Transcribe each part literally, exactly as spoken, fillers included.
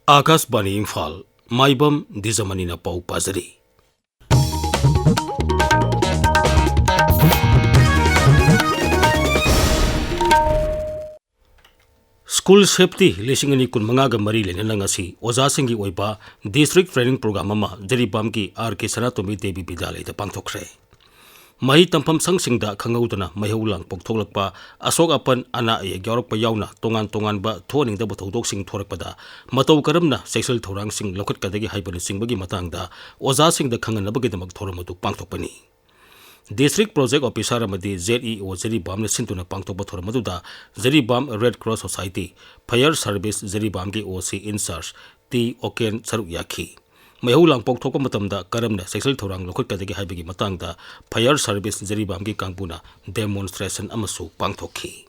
ꯑꯥꯀꯥꯁꯕꯥꯅꯤ ꯏꯝꯐꯥꯜ, ꯃꯥꯏꯕꯝ ꯗꯤꯖꯃꯅꯤꯅ ꯄꯥꯎ ꯄꯥꯖꯔꯤ꯫ School safety ꯂꯤꯁꯤꯡ ꯑꯅꯤ ꯀꯨꯟꯃꯉꯥꯒ ꯃꯔꯤ ꯂꯩꯅꯅ ꯉꯁꯤ ꯑꯣꯖꯥꯁꯤꯡꯒꯤ ꯑꯣꯏꯕ ꯗꯤꯁꯇ꯭ꯔꯤꯛ ꯇ꯭ꯔꯦꯅꯤꯡ ꯄ꯭ꯔꯣꯒ꯭ꯔꯥꯝ ꯑꯃ ꯖꯤꯔꯤꯕꯥꯝꯒꯤ ꯑꯥꯔ ꯀꯦ ꯁꯅꯥꯇꯣꯝꯕꯤ ꯗꯦꯕꯤ ꯕꯤꯗ꯭ꯌꯥꯂꯌꯗ ꯄꯥꯡꯊꯣꯛꯈ꯭ꯔꯦ꯫ ꯃꯍꯩ ꯇꯝꯐꯝ ꯁꯪꯁꯤꯡꯗ ꯈꯪꯍꯧꯗꯅ ꯃꯩꯍꯧ ꯂꯥꯡ ꯄꯣꯛꯊꯣꯛꯂꯛꯄ, ꯑꯁꯣꯛ ꯑꯄꯟ, ꯑꯅꯥ ꯑꯌꯦꯛ ꯌꯥꯎꯔꯛꯄ ꯌꯥꯎꯅ ꯇꯣꯉꯥꯟ ꯇꯣꯉꯥꯟꯕ ꯊꯣꯛꯍꯟꯅꯤꯡꯗꯕ ꯊꯧꯗꯣꯛꯁꯤꯡ ꯊꯣꯔꯛꯄꯗ ꯃꯇꯧ ꯀꯔꯝꯅ ꯆꯦꯛꯁꯤꯜ ꯊꯧꯔꯥꯡꯁꯤꯡ ꯂꯧꯈꯠꯀꯗꯒꯦ ꯍꯥꯏꯕꯅꯆꯤꯡꯕꯒꯤ ꯃꯇꯥꯡꯗ ꯑꯣꯖꯥꯁꯤꯡꯗ ꯈꯪꯍꯟꯅꯕꯒꯤꯗꯃꯛ ꯊꯧꯔꯝ ꯑꯗꯨ ꯄꯥꯡꯊꯣꯛꯄꯅꯤ꯫ ꯗꯤꯁꯇ꯭ꯔꯤꯛ ꯄ꯭ꯔꯣꯖꯦꯛ ꯑꯣꯐꯤꯁꯥꯔ ꯑꯃꯗꯤ ꯖꯦꯠ ꯏ ꯑꯣ ꯖꯤꯔꯤꯕꯥꯝꯅ ꯁꯤꯟꯗꯨꯅ ꯄꯥꯡꯊꯣꯛꯄ ꯊꯧꯔꯝ ꯑꯗꯨꯗ Jiribam red cross society, fire service ꯖꯤꯔꯤꯕꯥꯝꯒꯤ ꯑꯣ ꯁꯤ ꯏꯟꯆꯥꯔꯖ ꯇꯤ ꯑꯣꯀꯦꯟ ꯁꯔꯨꯛ ꯌꯥꯈꯤ꯫ ꯃꯩꯍꯧ ꯂꯥꯡ ꯄꯣꯛꯊꯣꯛꯄ ꯃꯇꯝꯗ ꯀꯔꯝꯅ ꯆꯦꯛꯁꯤꯜ ꯊꯧꯔꯥꯡ ꯂꯧꯈꯠꯀꯗꯒꯦ ꯍꯥꯏꯕꯒꯤ ꯃꯇꯥꯡꯗ ꯐꯥꯌꯔ ꯁꯥꯔꯚꯤꯁ ꯖꯤꯔꯤꯕꯥꯝꯒꯤ ꯀꯥꯡꯕꯨꯅ ꯗꯦꯃꯣꯟꯁꯇ꯭ꯔꯦꯁꯟ ꯑꯃꯁꯨ ꯄꯥꯡꯊꯣꯛꯈꯤ꯫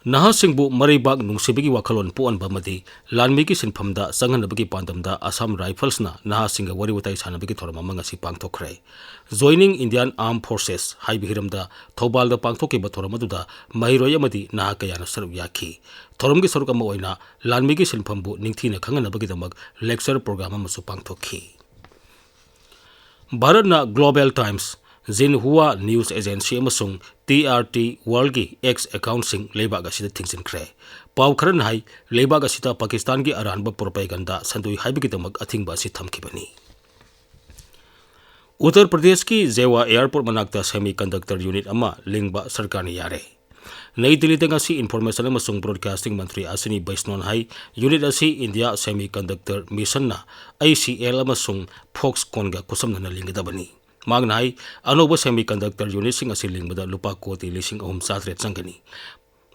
ꯅꯍꯥꯁꯤꯡꯕꯨ ꯃꯔꯩꯕꯥꯛ ꯅꯨꯡꯁꯤꯕꯒꯤ ꯋꯥꯈꯜꯂꯣꯟ ꯄꯣꯛꯍꯟꯕ ꯑꯃꯗꯤ ꯂꯥꯟꯃꯤꯒꯤ ꯁꯤꯟꯐꯝꯗ ꯆꯪꯍꯟꯅꯕꯒꯤ ꯄꯥꯟꯗꯝꯗ ꯑꯁꯥꯝ ꯔꯥꯏꯐꯜꯁꯅ ꯅꯍꯥꯁꯤꯡꯒ ꯋꯥꯔꯤ ꯋꯥꯇꯥꯏ ꯁꯥꯟꯅꯕꯒꯤ ꯊꯧꯔꯝ ꯑꯃ ꯉꯁꯤ ꯄꯥꯡꯊꯣꯛꯈ꯭ꯔꯦ꯫ Joining Indian Armed Forces ꯍꯥꯏꯕ ꯍꯤꯔꯝꯗ ꯊꯧꯕꯥꯜꯗ ꯄꯥꯡꯊꯣꯛꯈꯤꯕ ꯊꯧꯔꯝ ꯑꯗꯨꯗ ꯃꯍꯩꯔꯣꯏ ꯑꯃꯗꯤ ꯅꯍꯥ ꯀꯌꯥꯅ ꯁꯔꯨꯛ ꯌꯥꯈꯤ꯫ ꯊꯧꯔꯝꯒꯤ ꯁꯔꯨꯛ ꯑꯃ ꯑꯣꯏꯅ ꯂꯥꯟꯃꯤꯒꯤ ꯁꯤꯟꯐꯝꯕꯨ ꯅꯤꯡꯊꯤꯅ ꯈꯪꯍꯟꯅꯕꯒꯤꯗꯃꯛ lecture program ꯑꯃꯁꯨ ꯄꯥꯡꯊꯣꯛꯈꯤ꯫ ꯚꯥꯔꯠꯅ Global Times, Xinhua News Agency ꯑꯃꯁꯨꯡ ꯇꯤ ꯑꯥꯔ ꯇꯤ Worldꯒꯤ X accountꯁꯤꯡ ꯂꯩꯕꯥꯛ ꯑꯁꯤꯗ ꯊꯤꯡꯖꯤꯟꯈ꯭ꯔꯦ꯫ ꯄꯥꯎ ꯈꯔꯅ ꯍꯥꯏ, ꯂꯩꯕꯥꯛ ꯑꯁꯤꯗ ꯄꯥꯀꯤꯁꯇꯥꯟꯒꯤ ꯑꯔꯥꯟꯕ propaganda ꯁꯟꯗꯣꯛꯏ ꯍꯥꯏꯕꯒꯤꯗꯃꯛ ꯑꯊꯤꯡꯕ ꯑꯁꯤ ꯊꯝꯈꯤꯕꯅꯤ꯫ ꯎꯠꯇꯔ ꯄ꯭ꯔꯗꯦꯁꯀꯤ ꯖꯦꯋꯥ airport ꯃꯅꯥꯛꯇ semiconductor unit ꯑꯃ ꯂꯤꯡꯕ ꯁꯔꯀꯥꯔꯅ ꯌꯥꯔꯦ꯫ ꯅꯩ ꯗꯤꯜꯂꯤꯗ ꯉꯁꯤ Information ꯑꯃꯁꯨꯡ Broadcasting ꯃꯟꯇ꯭ꯔꯤ ꯑꯁ꯭ꯋꯤꯅꯤ ꯕꯩꯁꯅꯣꯟ ꯍꯥꯏ, unit ꯑꯁꯤ India Semiconductor Missionꯅ I C L ꯑꯃꯁꯨꯡ Foxconnꯒ ꯈꯨꯠꯁꯝꯅꯅ ꯂꯤꯡꯒꯗꯕꯅꯤ꯫ ꯃꯍꯥꯛꯅ ꯍꯥꯏ, ꯑꯅꯧꯕ semiconductor unitꯁꯤꯡ ꯑꯁꯤ ꯂꯤꯡꯕꯗ ꯂꯨꯄꯥ ꯀꯣꯇꯤ ꯂꯤꯁꯤꯡ ꯑꯍꯨꯝ ꯆꯥꯇꯔꯦꯠ ꯆꯪꯒꯅꯤ꯫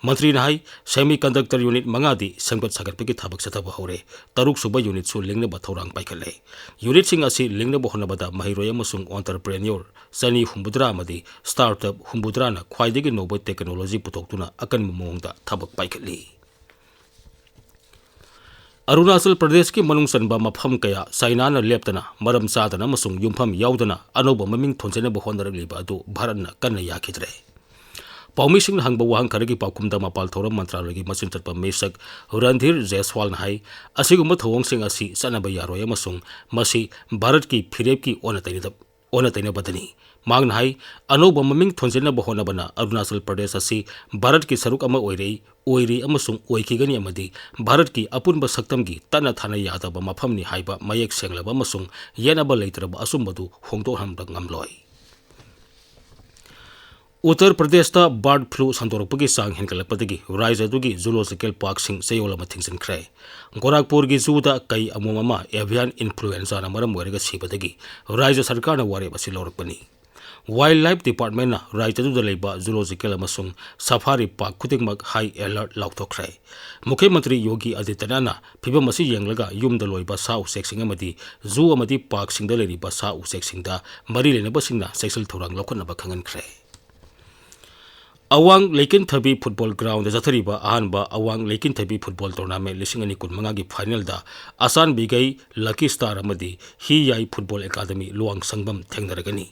ꯃꯟꯇ꯭ꯔꯤꯅ ꯍꯥꯏ, semiconductor unit ꯃꯉꯥꯗꯤ ꯁꯦꯝꯒꯠ ꯁꯥꯒꯠꯄꯒꯤ ꯊꯕꯛ ꯆꯠꯊꯕ ꯍꯧꯔꯦ꯫ ꯇꯔꯨꯛꯁꯨꯕ unitꯁꯨ ꯂꯤꯡꯅꯕ ꯊꯧꯔꯥꯡ ꯄꯥꯏꯈꯠꯂꯦ꯫ Unitꯁꯤꯡ ꯑꯁꯤ ꯂꯤꯡꯅꯕ ꯍꯣꯠꯅꯕꯗ ꯃꯍꯩꯔꯣꯏ ꯑꯃꯁꯨꯡ entrepreneur ꯆꯅꯤ ꯍꯨꯝꯐꯨꯇꯔꯥ ꯑꯃꯗꯤ startup ꯍꯨꯝꯐꯨꯇꯔꯥꯅ ꯈ꯭ꯋꯥꯏꯗꯒꯤ ꯅꯧꯕ technology ꯄꯨꯊꯣꯛꯇꯨꯅ ꯑꯀꯟꯕ ꯃꯑꯣꯡꯗ ꯊꯕꯛ ꯄꯥꯏꯈꯠꯂꯤ꯫ ꯑꯔꯨꯅꯥꯆꯜ ꯄ꯭ꯔꯗꯦꯁꯀꯤ ꯃꯅꯨꯡ ꯆꯟꯕ ꯃꯐꯝ ꯀꯌꯥ ꯆꯥꯏꯅꯥꯅ ꯂꯦꯞꯇꯅ, ꯃꯔꯝ ꯆꯥꯗꯅ ꯑꯃꯁꯨꯡ ꯌꯨꯝꯐꯝ ꯌꯥꯎꯗꯅ ꯑꯅꯧꯕ ꯃꯃꯤꯡ ꯊꯣꯟꯖꯤꯟꯅꯕ ꯍꯣꯠꯅꯔꯛꯂꯤꯕ ꯑꯗꯨ ꯚꯥꯔꯠꯅ ꯀꯟꯅ ꯌꯥꯈꯤꯗ꯭ꯔꯦ꯫ ꯄꯥꯎꯃꯤꯁꯤꯡꯅ ꯍꯪꯕ ꯋꯥꯍꯪ ꯈꯔꯒꯤ ꯄꯥꯎꯈꯨꯝꯗ ꯃꯄꯥꯜ ꯊꯧꯔꯝ ꯃꯟꯇ꯭ꯔꯥꯂꯌꯒꯤ ꯃꯆꯤꯟ ꯆꯠꯄ ꯃꯤꯁꯛ ꯔꯟꯙꯤꯔ ꯖꯦꯁꯋꯥꯜꯅ ꯍꯥꯏ, ꯑꯁꯤꯒꯨꯝꯕ ꯊꯧꯑꯣꯡꯁꯤꯡ ꯑꯁꯤ ꯆꯠꯅꯕ ꯌꯥꯔꯣꯏ ꯑꯃꯁꯨꯡ ꯃꯁꯤ ꯚꯥꯔꯠꯀꯤ ꯐꯤꯔꯦꯞꯀꯤ ꯑꯣꯟꯅ ꯇꯩꯅꯗ-, ꯑꯣꯟꯅ ꯇꯩꯅꯕꯗꯅꯤ꯫ ꯃꯍꯥꯛꯅ ꯍꯥꯏ, ꯑꯅꯧꯕ ꯃꯃꯤꯡ ꯊꯣꯟꯖꯤꯟꯅꯕ ꯍꯣꯠꯅꯕꯅ ꯑꯔꯨꯅꯥꯆꯜ ꯄ꯭ꯔꯗꯦꯁ ꯑꯁꯤ ꯚꯥꯔꯠꯀꯤ ꯁꯔꯨꯛ ꯑꯃ ꯑꯣꯏꯔꯛꯏ, ꯑꯣꯏꯔꯤ ꯑꯃꯁꯨꯡ ꯑꯣꯏꯈꯤꯒꯅꯤ ꯑꯃꯗꯤ ꯚꯥꯔꯠꯀꯤ ꯑꯄꯨꯟꯕ ꯁꯛꯇꯝꯒꯤ ꯇꯠꯅ ꯊꯥꯅ ꯌꯥꯗꯕ ꯃꯐꯝꯅꯤ ꯍꯥꯏꯕ ꯃꯌꯦꯛ ꯁꯦꯡꯂꯕ ꯑꯃꯁꯨꯡ ꯌꯦꯠꯅꯕ ꯂꯩꯇ꯭ꯔꯕ ꯑꯆꯨꯝꯕꯗꯨ ꯍꯣꯡꯗꯣꯛꯍꯟꯕ ꯉꯝꯂꯣꯏ꯫ ꯎꯠꯇꯔ ꯄ꯭ꯔꯗꯦꯁꯇ ꯕꯥꯔꯗ ꯐ꯭ꯂꯨ ꯁꯟꯗꯣꯔꯛꯄꯒꯤ ꯆꯥꯡ ꯍꯦꯟꯒꯠꯂꯛꯄꯗꯒꯤ ꯔꯥꯖ꯭ꯌ ꯑꯗꯨꯒꯤ ꯖꯨꯂꯣꯖꯤꯀꯦꯜ ꯄꯥꯔꯛꯁꯤꯡ ꯆꯌꯣꯜ ꯑꯃ ꯊꯤꯡꯖꯤꯟꯈ꯭ꯔꯦ꯫ ꯒꯣꯔꯥꯈꯄꯨꯔꯒꯤ ꯖꯨꯗ ꯀꯩ ꯑꯃꯣꯝ ꯑꯃ ꯑꯦꯚꯤꯌꯥꯟ ꯏꯟꯐ꯭ꯂꯨꯑꯦꯟꯖꯥꯅ ꯃꯔꯝ ꯑꯣꯏꯔꯒ ꯁꯤꯕꯗꯒꯤ ꯔꯥꯖ꯭ꯌ ꯁꯔꯀꯥꯔꯅ ꯋꯥꯔꯦꯞ ꯑꯁꯤ ꯂꯧꯔꯛꯄꯅꯤ꯫ ꯋꯥꯏꯜꯗ ꯂꯥꯏꯐ ꯗꯤꯄꯥꯔꯠꯃꯦꯟꯅ ꯔꯥꯖ꯭ꯌ ꯑꯗꯨꯗ ꯂꯩꯕ ꯖꯨꯂꯣꯖꯤꯀꯦꯜ ꯑꯃꯁꯨꯡ ꯁꯐꯥꯔꯤ ꯄꯥꯔꯛ ꯈꯨꯗꯤꯡꯃꯛ ꯍꯥꯏ ꯑꯦꯂꯔꯠ ꯂꯥꯎꯊꯣꯛꯈ꯭ꯔꯦ꯫ ꯃꯨꯈ꯭ꯌ ꯃꯟꯇ꯭ꯔꯤ ꯌꯣꯒꯤ ꯑꯗꯤꯇ꯭ꯌꯅꯥꯊꯅ ꯐꯤꯚꯝ ꯑꯁꯤ ꯌꯦꯡꯂꯒ ꯌꯨꯝꯗ ꯂꯣꯏꯕ ꯁꯥ ꯎꯆꯦꯛꯁꯤꯡ ꯑꯃꯗꯤ ꯖꯨ ꯑꯃꯗꯤ ꯄꯥꯔꯛꯁꯤꯡꯗ ꯂꯩꯔꯤꯕ ꯁꯥ ꯎꯆꯦꯛꯁꯤꯡꯗ ꯃꯔꯤ ꯂꯩꯅꯕꯁꯤꯡꯅ ꯆꯦꯛꯁꯤꯜ ꯊꯧꯔꯥꯡ ꯂꯧꯈꯠꯅꯕ ꯈꯪꯍꯟꯈ꯭ꯔꯦ꯫ ꯑꯋꯥꯡ ꯂꯩꯀꯤꯟꯊꯕꯤ ꯐꯨꯠꯕꯣꯜ ꯒ꯭ꯔꯥꯎꯟꯗ ꯆꯠꯊꯔꯤꯕ ꯑꯍꯥꯟꯕ ꯑꯋꯥꯡ ꯂꯩꯀꯤꯟꯊꯕꯤ ꯐꯨꯠꯕꯣꯜ ꯇꯣꯔꯅꯥꯃꯦꯟ ꯂꯤꯁꯤꯡ ꯑꯅꯤ ꯀꯨꯟꯃꯉꯥꯒꯤ ꯐꯥꯏꯅꯦꯜꯗ ꯑꯆꯥꯟꯕꯤꯒꯩ ꯂꯀꯤ ꯁ꯭ꯇꯥꯔ ꯑꯃꯗꯤ ꯍꯤꯌꯥꯏ ꯐꯨꯠꯕꯣꯜ ꯑꯦꯀꯥꯗꯃꯤ ꯂꯨꯋꯥꯡ ꯁꯪꯕꯝ ꯊꯦꯡꯅꯔꯒꯅꯤ꯫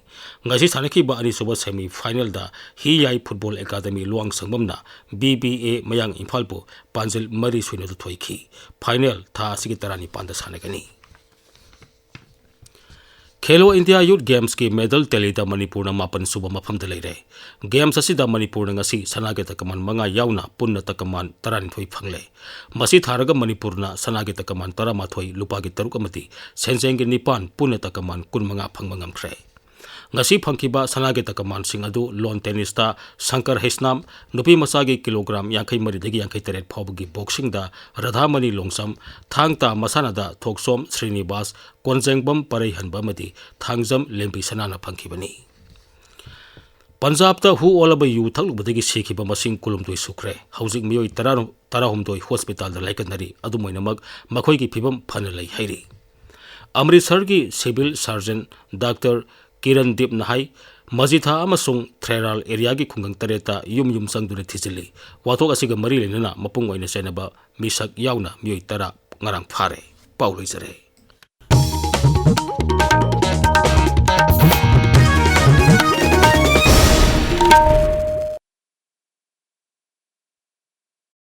ꯉꯁꯤ ꯁꯥꯟꯅꯈꯤꯕ ꯑꯅꯤꯁꯨꯕ ꯁꯦꯃꯤ ꯐꯥꯏꯅꯦꯜꯗ ꯍꯤꯌꯥꯏ ꯐꯨꯠꯕꯣꯜ ꯑꯦꯀꯥꯗꯃꯤ ꯂꯨꯋꯥꯡ ꯁꯪꯕꯝꯅ ꯕꯤ ꯕꯤ ꯑꯦ ꯃꯌꯥꯡ ꯏꯝꯐꯥꯜꯕꯨ ꯄꯥꯟꯖꯤꯜ ꯃꯔꯤ ꯁꯣꯏꯅꯗ ꯊꯣꯏꯈꯤ꯫ ꯐꯥꯏꯅꯦꯜ ꯊꯥ ꯑꯁꯤꯒꯤ ꯇꯔꯥꯅꯤꯄꯥꯟꯗ ꯁꯥꯟꯅꯒꯅꯤ꯫ ꯈꯦꯂꯣ ꯏꯟꯗꯤꯌꯥ ꯌꯨꯊ ꯒꯦꯝꯁꯀꯤ ꯃꯦꯗꯜ ꯇꯦꯂꯤꯗ ꯃꯅꯤꯄꯨꯔꯅ ꯃꯥꯄꯟ ꯁꯨꯕ ꯃꯐꯝꯗ ꯂꯩꯔꯦ꯫ ꯒꯦꯝꯁ ꯑꯁꯤꯗ ꯃꯅꯤꯄꯨꯔꯅ ꯉꯁꯤ ꯁꯅꯥꯒꯤ ꯇꯀꯃꯥꯟ ꯃꯉꯥ ꯌꯥꯎꯅ ꯄꯨꯟꯅ ꯇꯀꯃꯥꯟ ꯇꯔꯥꯅꯤꯊꯣꯏ ꯐꯪꯂꯦ꯫ ꯃꯁꯤ ꯊꯥꯔꯒ ꯃꯅꯤꯄꯨꯔꯅ ꯁꯅꯥꯒꯤ ꯇꯀꯃꯥꯟ ꯇꯔꯥꯃꯥꯊꯣꯏ, ꯂꯨꯄꯥꯒꯤ ꯇꯔꯨꯛ ꯑꯃꯗꯤ ꯁꯦꯟꯖꯦꯡꯒꯤ ꯅꯤꯄꯥꯟ, ꯄꯨꯟꯅ ꯇꯀꯃꯥꯟ ꯀꯨꯟꯃꯉꯥ ꯐꯪꯕ ꯉꯝꯈ꯭ꯔꯦ꯫ ꯉꯁꯤ ꯐꯪꯈꯤꯕ ꯁꯅꯥꯒꯤ ꯇꯀꯃꯥꯟꯁꯤꯡ ꯑꯗꯨ ꯂꯣꯟ ꯇꯦꯅꯤꯁꯇ ꯁꯪꯀꯔ ꯍꯩꯁꯅꯥꯝ, ꯅꯨꯄꯤ ꯃꯆꯥꯒꯤ ꯀꯤꯂꯣꯒ꯭ꯔꯥꯝ ꯌꯥꯡꯈꯩ ꯃꯔꯤꯗꯒꯤ ꯌꯥꯡꯈꯩ ꯇꯔꯦꯠ ꯐꯥꯎꯕꯒꯤ ꯕꯣꯛꯁꯤꯡꯗ ꯔꯥꯙꯥꯃꯅꯤ ꯂꯣꯡꯁꯝ, ꯊꯥꯡ ꯇꯥ ꯃꯁꯥꯟꯅꯗ ꯊꯣꯛꯆꯣꯝ ꯁ꯭ꯔꯤꯅꯤꯕꯥꯁ, ꯀꯣꯟꯖꯦꯡꯕꯝ ꯄꯔꯩꯍꯟꯕ ꯑꯃꯗꯤ ꯊꯥꯡꯖꯝ ꯂꯦꯝꯕꯤ ꯁꯅꯥꯅ ꯐꯪꯈꯤꯕꯅꯤ꯫ ꯄꯟꯖꯥꯕꯇ ꯍꯨ ꯑꯣꯜꯂꯕ ꯌꯨ ꯊꯛꯂꯨꯕꯗꯒꯤ ꯁꯤꯈꯤꯕ ꯃꯁꯤꯡ ꯀꯨꯟꯍꯨꯝꯗꯣꯏ ꯁꯨꯈ꯭ꯔꯦ꯫ ꯍꯧꯖꯤꯛ ꯃꯤꯑꯣꯏ ꯇꯔꯥ, ꯇꯔꯥꯍꯨꯝꯗꯣꯏ ꯍꯣꯁꯄꯤꯇꯥꯜꯗ ꯂꯥꯏꯀꯠꯅꯔꯤ꯫ ꯑꯗꯨꯝ ꯑꯣꯏꯅꯃꯛ, ꯃꯈꯣꯏꯒꯤ ꯐꯤꯕꯝ ꯐꯅ ꯂꯩ ꯍꯥꯏꯔꯤ꯫ ꯑꯃ꯭ꯔꯤꯠꯁꯔꯒꯤ ꯁꯤꯚꯤꯜ ꯁꯔꯖꯟ ꯗꯥꯛꯇꯔ ꯀꯤꯔꯟ ꯗꯤꯞꯅ ꯍꯥꯏ, ꯃꯖꯤꯊꯥ ꯑꯃꯁꯨꯡ ꯊ꯭ꯔꯦꯔꯥꯜ ꯑꯦꯔꯤꯌꯥꯒꯤ ꯈꯨꯡꯒꯪ ꯇꯔꯦꯠꯇ ꯌꯨꯝ ꯌꯨꯝ ꯆꯪꯗꯨꯅ ꯊꯤꯖꯤꯜꯂꯤ꯫ ꯋꯥꯊꯣꯛ ꯑꯁꯤꯒ ꯃꯔꯤ ꯂꯩꯅꯅ ꯃꯄꯨꯡ ꯑꯣꯏꯅ ꯆꯦꯟꯅꯕ ꯃꯤꯁꯛ ꯌꯥꯎꯅ ꯃꯤꯑꯣꯏ ꯇꯔꯥ ꯉꯔꯥꯡ ꯐꯥꯔꯦ꯫ ꯄꯥꯎ ꯂꯣꯏꯖꯔꯦ꯫